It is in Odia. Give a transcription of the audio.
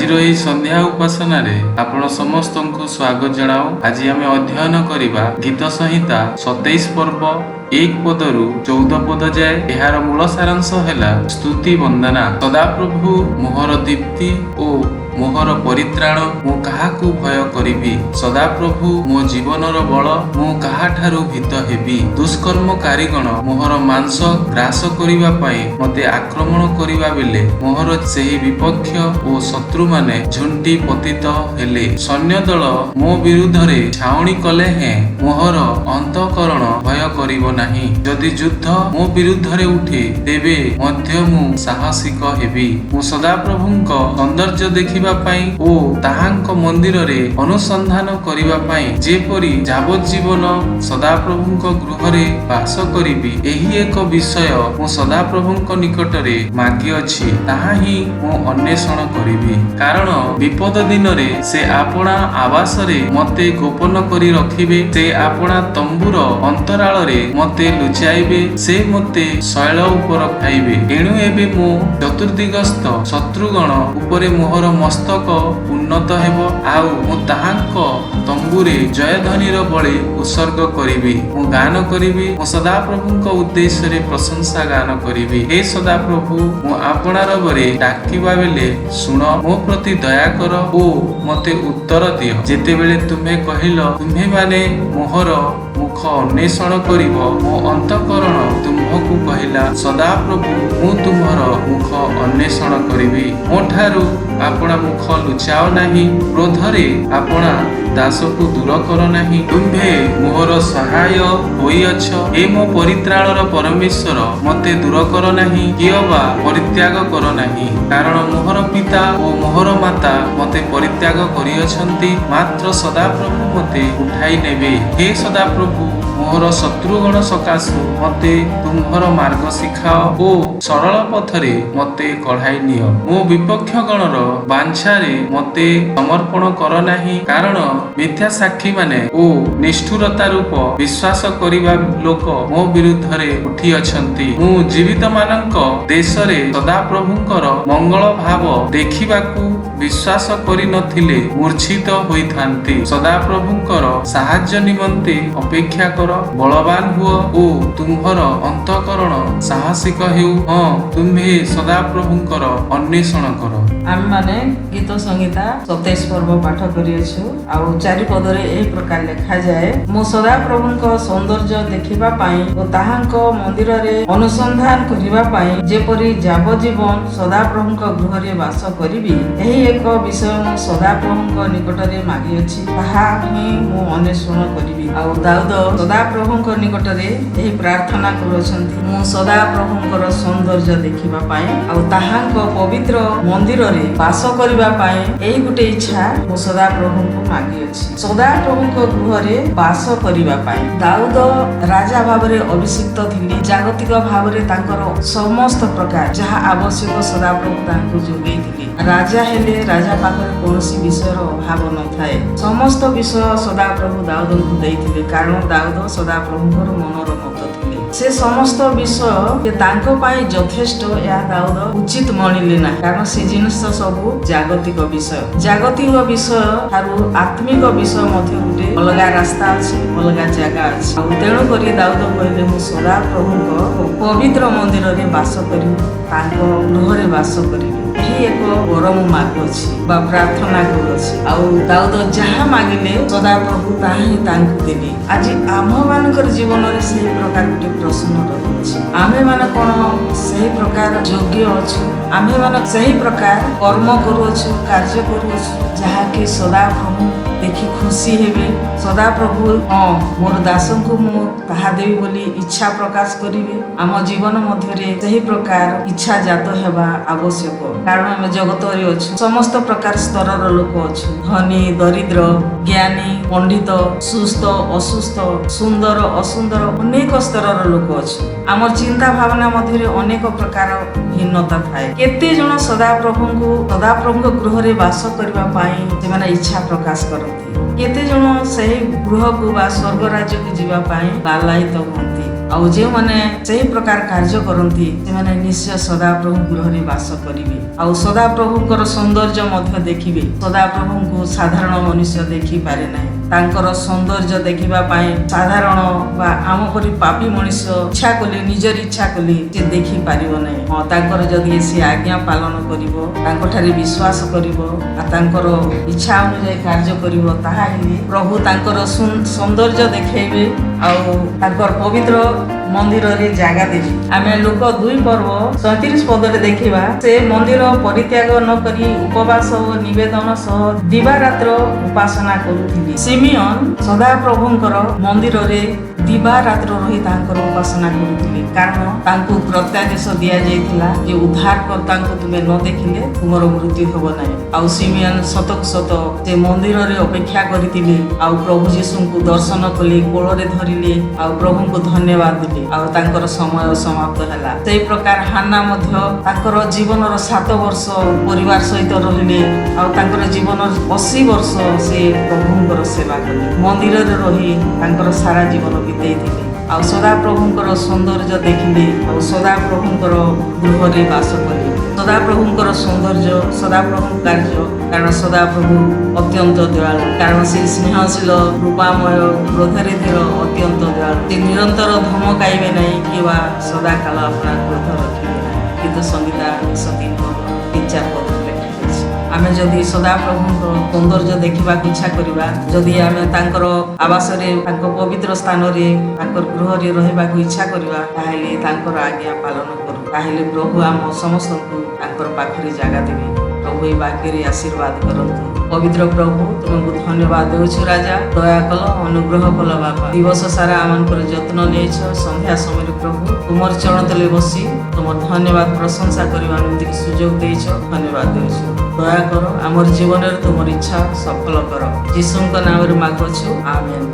ଆଜିର ଏହି ସନ୍ଧ୍ୟା ଉପାସନାରେ ଆପଣ ସମସ୍ତଙ୍କୁ ସ୍ୱାଗତ ଜଣାଉ। ଆଜି ଆମେ ଅଧ୍ୟୟନ କରିବା ଗୀତ ସଂହିତା 27 ପର୍ବ 1 ପଦରୁ 14 ପଦ ଯାଏ। ଏହାର ମୂଳ ସାରାଂଶ ହେଲା ସ୍ତୁତି ବନ୍ଦନା। ସଦାପ୍ରଭୁ ମୋହର ଦୀପ୍ତି ଓ ମୋହର ପରିତ୍ରାଣ, ମୁଁ କାହାକୁ ଭୟ କରିବି? ସଦାପ୍ରଭୁ ମୋ ଜୀବନର ବଳ, ମୁଁ କାହାଠାରୁ ଭୀତ ହେବି? ଦୁଷ୍କର୍ମକାରୀଗଣ ମୋହର ମାଂସ ଗ୍ରାସ କରିବା ପାଇଁ ମୋତେ ଆକ୍ରମଣ କରିବା ବେଳେ ମୋହର ସେହି ବିପକ୍ଷ ଓ ଶତ୍ରୁମାନେ ଝୁଣ୍ଟି ପତିତ ହେଲେ। ସୈନ୍ୟଦଳ ମୋ ବିରୁଦ୍ଧରେ ଛାଉଣି କଲେ ହେଁ ମୋହର ଅନ୍ତଃକରଣ ଭୟ କରିବ ନାହିଁ। ଯଦି ଯୁଦ୍ଧ ମୋ ବିରୁଦ୍ଧରେ ଉଠେ, ତେବେ ମଧ୍ୟ ମୁଁ ସାହସିକ ହେବି। ମୁଁ ସଦାପ୍ରଭୁଙ୍କ ସୌନ୍ଦର୍ଯ୍ୟ ଦେଖିବା ପାଇଁ ଓ ତାହାଙ୍କ ମନ୍ଦିରରେ ଅନୁସନ୍ଧାନ କରିବା ପାଇଁ ଯେପରି ଯାବଜ୍ଜୀବନ ସଦାପ୍ରଭୁଙ୍କ ଗୃହରେ ବାସ କରିବି, ଏହି ଏକ ବିଷୟ ମୁଁ ସଦାପ୍ରଭୁଙ୍କ ନିକଟରେ ମାଗିଅଛି, ତାହା ହିଁ ମୁଁ ଅନ୍ୱେଷଣ କରିବି। କାରଣ ବିପଦ ଦିନରେ ସେ ଆପଣା ଆବାସରେ ମୋତେ ଗୋପନ କରି ରଖିବେ। ସେ ଆପଣା ତମ୍ବୁର ଅନ୍ତରାଳରେ ମୋତେ ଲୁଚାଇବେ। ସେ ମୋତେ ଶୈଳ ଉପରେ ଉଠାଇବେ। ଏଣୁ ଏବେ ମୋ ଚତୁର୍ଦିଗସ୍ଥ ଶତ୍ରୁଗଣ ଉପରେ ମୋହର ମସ୍ତକ ଉନ୍ନତ ହେବ, ଆଉ ମୁଁ ତାହାଙ୍କ ତମ୍ବୁରେ ଜୟଧ୍ୱନିର ବଳି ଉତ୍ସର୍ଗ କରିବି। ମୁଁ ଗାନ କରିବି, ମୁଁ ସଦାପ୍ରଭୁଙ୍କ ଉଦ୍ଦେଶ୍ୟରେ ପ୍ରଶଂସା ଗାନ କରିବି। ହେ ସଦାପ୍ରଭୁ, ମୁଁ ଆପଣା ରବରେ ଡାକିବା ବେଳେ ଶୁଣ, ମୋ ପ୍ରତି ଦୟା କର ଓ ମୋତେ ଉତ୍ତର ଦିଅ। ଯେତେବେଳେ ତୁମ୍ଭେ କହିଲ, "ତୁମ୍ଭେମାନେ ମୋହର ମୁଖ ଅନ୍ୱେଷଣ କରିବ", ମୋ ଅନ୍ତଃକରଣ ତୁମ୍ଭକୁ କହିଲା, "ସଦାପ୍ରଭୁ, ମୁଁ ତୁମ୍ଭର ମୁଖ ଅନ୍ୱେଷଣ କରିବି।" ମୋ ଠାରୁ ଆପଣା ମୁଖ ଲୁଚାଅ ନାହିଁ, କ୍ରୋଧରେ ଆପଣା ଦାସକୁ ଦୂର କର ନାହିଁ। ତୁମ୍ଭେ ମୋହର ସହାୟ ହୋଇଅଛ। ହେ ମୋ ପରିତ୍ରାଣର ପରମେଶ୍ୱର, ମୋତେ ଦୂର କର ନାହିଁ କିଅବା ପରିତ୍ୟାଗ କର ନାହିଁ। କାରଣ ମୋହର ପିତା ଓ ମୋହର ମାତା ମୋତେ ପରିତ୍ୟାଗ କରିଅଛନ୍ତି, ମାତ୍ର ସଦାପ୍ରଭୁ ମୋତେ ଉଠାଇ ନେବେ। ହେ ସଦାପ୍ରଭୁ, ମୋହର ଶତ୍ରୁଗଣ ସକାଶୁ ମୋତେ ତୁମ୍ଭର ମାର୍ଗ ଶିଖାଅ ଓ ସରଳ ପଥରେ ମୋତେ କଢ଼ାଇ ନିଅ। ମୋ ବିପକ୍ଷଗଣର ବାଞ୍ଛାରେ ମୋତେ ସମର୍ପଣ କର ନାହିଁ, କାରଣ ମିଥ୍ୟା ସାକ୍ଷୀମାନେ ଓ ନିଷ୍ଠୁରତା ରୂପ ବିଶ୍ୱାସ କରିବା ଲୋକ ମୋ ବିରୁଦ୍ଧରେ ଉଠିଅଛନ୍ତି। ମୁଁ ଜୀବିତମାନଙ୍କ ଦେଶରେ ସଦାପ୍ରଭୁଙ୍କର ମଙ୍ଗଳ ଭାବ ଦେଖିବାକୁ ବିଶ୍ୱାସ କରିନଥିଲେ ମୂର୍ଚ୍ଛିତ ହୋଇଥାନ୍ତି। ସଦାପ୍ରଭୁଙ୍କର ସାହାଯ୍ୟ ନିମନ୍ତେ ଅପେକ୍ଷା କର, ବଳବାନ ହୁଅ ଓ ତୁମ୍ଭର ଅନ୍ତଃକରଣ ସାହସିକ ହେଉ। ହଁ, ତୁମ୍ଭେ ସଦାପ୍ରଭୁଙ୍କର ଅନ୍ୱେଷଣ କର। ଆମେମାନେ ଗୀତ ସଂହିତା 27 ପର୍ବ ପାଠ କରିଅଛୁ ଆଉ 4 ପଦରେ ଏହି ପ୍ରକାର ଲେଖାଯାଏ, ମୁଁ ସଦାପ୍ରଭୁଙ୍କ ସୌନ୍ଦର୍ଯ୍ୟ ଦେଖିବା ପାଇଁ ଓ ତାହାଙ୍କ ମନ୍ଦିରରେ ଅନୁସନ୍ଧାନ କରିବା ପାଇଁ ଯେପରି ଯାବଜୀବନ ସଦାପ୍ରଭୁଙ୍କ ଗୃହରେ ବାସ କରିବି, ଏହି ଏକ ବିଷୟ ମୁଁ ସଦାପ୍ରଭୁଙ୍କ ନିକଟରେ ମାଗିଅଛି, ତାହା ହିଁ ମୁଁ ଅନ୍ୱେଷଣ କରିବି। ଆଉ ଦାଉଦ ସଦାପ୍ରଭୁଙ୍କ ନିକଟରେ ଏହି ପ୍ରାର୍ଥନା କରୁଅଛନ୍ତି, ମୁଁ ସଦାପ୍ରଭୁଙ୍କର ସୌନ୍ଦର୍ଯ୍ୟ ଦେଖିବା ପାଇଁ ଆଉ ତାହାଙ୍କ ପବିତ୍ର ମନ୍ଦିରରେ ବାସ କରିବା ପାଇଁ ଏହି ଗୋଟେ ଇଚ୍ଛା ମୁଁ ସଦାପ୍ରଭୁଙ୍କୁ ମାଗିଅଛି, ସଦାପ୍ରଭୁଙ୍କ ଗୃହରେ ବାସ କରିବା ପାଇଁ। ଦାଉଦ ରାଜା ଭାବରେ ଅଭିଷିକ୍ତ ଥିଲେ। ଜାଗତିକ ଭାବରେ ତାଙ୍କର ସମସ୍ତ ପ୍ରକାର ଯାହା ଆବଶ୍ୟକ, ସଦାପ୍ରଭୁ ତାଙ୍କୁ ଯୋଗେଇଥିଲେ। ରାଜା ହେଲେ ରାଜା ପାଖରେ କୌଣସି ବିଷୟର ଅଭାବ ନଥାଏ। ସମସ୍ତ ବିଷୟ ସଦାପ୍ରଭୁ ଦାଉଦଙ୍କୁ ଦେଇଥିଲେ, କାରଣ ଦାଉଦ ସଦାପ୍ରଭୁଙ୍କର ମନର ମତ ଥିଲେ। ସେ ସମସ୍ତ ବିଷୟ ଯେ ତାଙ୍କ ପାଇଁ ଯଥେଷ୍ଟ, ଏହା ଦାଉଦ ଉଚିତ ମଣିଲେ ନାହିଁ, କାରଣ ସେ ଜିନିଷ ସବୁ ଜାଗତିକ ବିଷୟ। ଜାଗତିକ ବିଷୟ ଠାରୁ ଆତ୍ମିକ ବିଷୟ ମଧ୍ୟ ଗୋଟେ ଅଲଗା ରାସ୍ତା ଅଛି, ଅଲଗା ଜାଗା ଅଛି। ଆଉ ତେଣୁକରି ଦାଉଦ କହିଲେ, ମୁଁ ସଦାପ୍ରଭୁଙ୍କ ପବିତ୍ର ମନ୍ଦିରରେ ବାସ କରିବି, ତାଙ୍କ ଗୃହରେ ବାସ କରିବି। ଏହି ଏକ ବର ମୁଁ ମାଗୁଅଛି ବା ପ୍ରାର୍ଥନା କରୁଅଛି। ଆଉ ଦାଉଦ ଯାହା ମାଗିଲେ, ସଦାପ୍ରଭୁ ତାହା ହିଁ ତାଙ୍କୁ ଦେଲେ। ଆଜି ଆମ୍ଭମାନଙ୍କର ଜୀବନରେ ସେହି ପ୍ରକାର ଗୋଟେ ପ୍ରଶ୍ନ ରହିଅଛି। ଆମ୍ଭେମାନେ କଣ ସେହି ପ୍ରକାର ଯୋଗ୍ୟ ଅଛୁ? ଆମ୍ଭେମାନେ ସେହି ପ୍ରକାର କର୍ମ କରୁଅଛୁ, କାର୍ଯ୍ୟ କରୁଅଛୁ, ଯାହାକି ସଦାପ୍ରଭୁ ଦେଖି ଖୁସି ହେବେ? ସଦାପ୍ରଭୁ "ହଁ, ମୋର ଦାସଙ୍କୁ ମୁଁ ତାହା ଦେବି" ବୋଲି ଇଚ୍ଛା ପ୍ରକାଶ କରିବେ? ଆମ ଜୀବନ ମଧ୍ୟରେ ସେହି ପ୍ରକାର ଇଚ୍ଛା ଜାତ ହେବା ଆବଶ୍ୟକ, କାରଣ ଆମେ ଜଗତରେ ଅଛୁ, ସମସ୍ତ ପ୍ରକାର ସ୍ତରର ଲୋକ ଅଛୁ। ଧନୀ, ଦରିଦ୍ର, ଜ୍ଞାନୀ, ପଣ୍ଡିତ, ସୁସ୍ଥ, ଅସୁସ୍ଥ, ସୁନ୍ଦର, ଅସୁନ୍ଦର, ଅନେକ ସ୍ତରର ଲୋକ ଅଛୁ। ଆମର ଚିନ୍ତା ଭାବନା ମଧ୍ୟରେ ଅନେକ ପ୍ରକାର ଭିନ୍ନତା ଥାଏ। କେତେ ଜଣ ସଦାପ୍ରଭୁଙ୍କୁ, ସଦାପ୍ରଭୁଙ୍କ ଗୃହରେ ବାସ କରିବା ପାଇଁ ସେମାନେ ଇଚ୍ଛା ପ୍ରକାଶ କରନ୍ତି? କେତେ ଜଣ ସେହି ଗୃହକୁ ବା ସ୍ୱର୍ଗ ରାଜ୍ୟକୁ ଯିବା ପାଇଁ ଲାଲାୟିତ ହୁଅନ୍ତି? ଆଉ ଯେଉଁମାନେ ସେହି ପ୍ରକାର କାର୍ଯ୍ୟ କରନ୍ତି, ସେମାନେ ନିଶ୍ଚୟ ସଦାପ୍ରଭୁ ଗୃହରେ ବାସ କରିବେ ଆଉ ସଦାପ୍ରଭୁଙ୍କର ସୌନ୍ଦର୍ଯ୍ୟ ମଧ୍ୟ ଦେଖିବେ। ସଦାପ୍ରଭୁଙ୍କୁ ସାଧାରଣ ମନୁଷ୍ୟ ଦେଖିପାରେ ନାହିଁ। ତାଙ୍କର ସୌନ୍ଦର୍ଯ୍ୟ ଦେଖିବା ପାଇଁ ସାଧାରଣ ବା ଆମ ପରି ପାପୀ ମଣିଷ ଇଚ୍ଛା କଲେ, ନିଜର ଇଚ୍ଛା କଲେ ସେ ଦେଖିପାରିବ ନାହିଁ। ହଁ, ତାଙ୍କର ଯଦି ସେ ଆଜ୍ଞା ପାଳନ କରିବ, ତାଙ୍କଠାରେ ବିଶ୍ୱାସ କରିବ ଆଉ ତାଙ୍କର ଇଚ୍ଛା ଅନୁଯାୟୀ କାର୍ଯ୍ୟ କରିବ, ତାହାହେଲେ ପ୍ରଭୁ ତାଙ୍କର ସୌନ୍ଦର୍ଯ୍ୟ ଦେଖେଇବେ ଆଉ ତାଙ୍କର ପବିତ୍ର ମନ୍ଦିରରେ ଜାଗା ଦେବେ। ଆମେ ଲୂକ 2 ପର୍ବ 37 ପଦରେ ଦେଖିବା, ସେ ମନ୍ଦିର ପରିତ୍ୟାଗ ନ କରି ଉପବାସ ଓ ନିବେଦନ ସହ ଦିବାରାତ୍ର ଉପାସନା କରୁଥିଲେ। ସିମିଅନ ସଦାପ୍ରଭୁଙ୍କର ମନ୍ଦିରରେ ଦିବାରାତ୍ର ରହି ତାଙ୍କର ଉପାସନା କରୁଥିଲେ, କାରଣ ତାଙ୍କୁ ପ୍ରତ୍ୟାଦେଶ ଦିଆଯାଇଥିଲା ଯେ ଉଦ୍ଧାରକର୍ତ୍ତାଙ୍କୁ ତୁମେ ନ ଦେଖିଲେ ତୁମର ମୃତ୍ୟୁ ହେବ ନାହିଁ। ଆଉ ସିମିଅନ ସତକୁ ସତ ସେ ମନ୍ଦିରରେ ଅପେକ୍ଷା କରିଥିଲେ ଆଉ ପ୍ରଭୁ ଯୀଶୁଙ୍କୁ ଦର୍ଶନ କଲେ, କୋଳରେ ଧରିଲେ ଆଉ ପ୍ରଭୁଙ୍କୁ ଧନ୍ୟବାଦ ଦେଲେ ଆଉ ତାଙ୍କର ସମୟ ସମାପ୍ତ ହେଲା। ସେଇ ପ୍ରକାର ହାନା ମଧ୍ୟ ତାଙ୍କର ଜୀବନର 7 ବର୍ଷ ପରିବାର ସହିତ ରହିଲେ ଆଉ ତାଙ୍କର ଜୀବନର 80 ବର୍ଷ ସେ ପ୍ରଭୁଙ୍କର ସେବା କଲେ। ମନ୍ଦିରରେ ରହି ତାଙ୍କର ସାରା ଜୀବନ ବିତେଇଥିଲେ ଆଉ ସଦାପ୍ରଭୁଙ୍କର ସୌନ୍ଦର୍ଯ୍ୟ ଦେଖିଲେ ଆଉ ସଦାପ୍ରଭୁଙ୍କର ଗୃହରେ ବାସ କଲେ। ସଦାପ୍ରଭୁଙ୍କର ସୌନ୍ଦର୍ଯ୍ୟ, ସଦାପ୍ରଭୁଙ୍କ କାର୍ଯ୍ୟ, କାରଣ ସଦାପ୍ରଭୁ ଅତ୍ୟନ୍ତ ଦୟାଳୁ। କାରଣ ସେ ସ୍ନେହଶୀଳ, କୃପାମୟ, କ୍ରୋଧରେ ଧୀର, ଅତ୍ୟନ୍ତ ଦୟାଳୁ। ସେ ନିରନ୍ତର ଧମକାଇବେ ନାହିଁ କିମ୍ବା ସଦାକାଳ ଆପଣା କ୍ରୋଧ ରଖିବେ ନାହିଁ। ଗୀତ ସଂହିତା 103 ପର୍ବ 3-4 ପଦରେ ଲେଖାଯାଇଛି। ଆମେ ଯଦି ସଦାପ୍ରଭୁଙ୍କ ସୌନ୍ଦର୍ଯ୍ୟ ଦେଖିବାକୁ ଇଚ୍ଛା କରିବା, ଯଦି ଆମେ ତାଙ୍କର ଆବାସରେ, ତାଙ୍କ ପବିତ୍ର ସ୍ଥାନରେ, ତାଙ୍କର ଗୃହରେ ରହିବାକୁ ଇଚ୍ଛା କରିବା, ତାହେଲେ ତାଙ୍କର ଆଜ୍ଞା ପାଳନ କରୁ। ତାହେଲେ ପ୍ରଭୁ ଆମ ସମସ୍ତଙ୍କୁ ତାଙ୍କର ପାଖରେ ଜାଗା ଦେବେ। ପ୍ରଭୁ ଏହି ବାକ୍ୟରେ ଆଶୀର୍ବାଦ କରନ୍ତୁ। ପବିତ୍ର ପ୍ରଭୁ, ତୁମକୁ ଧନ୍ୟବାଦ ଦେଉଛୁ ରାଜା। ଦୟା କଲ, ଅନୁଗ୍ରହ କଲ ବାପା। ଦିବସ ସାରା ଆମମାନଙ୍କର ଯତ୍ନ ନେଇଛ। ସନ୍ଧ୍ୟା ସମୟରେ ପ୍ରଭୁ ତୁମର ଚରଣ ତଳେ ବସି ତୁମର ଧନ୍ୟବାଦ ପ୍ରଶଂସା କରିବା ନିମନ୍ତେ ସୁଯୋଗ ଦେଇଛ, ଧନ୍ୟବାଦ ଦେଉଛୁ। ଦୟା କର, ଆମର ଜୀବନରେ ତୁମର ଇଚ୍ଛା ସଫଳ କର। ଯୀଶୁଙ୍କ ନାମରେ ମାଗୁଅଛୁ, ଆମେନ୍।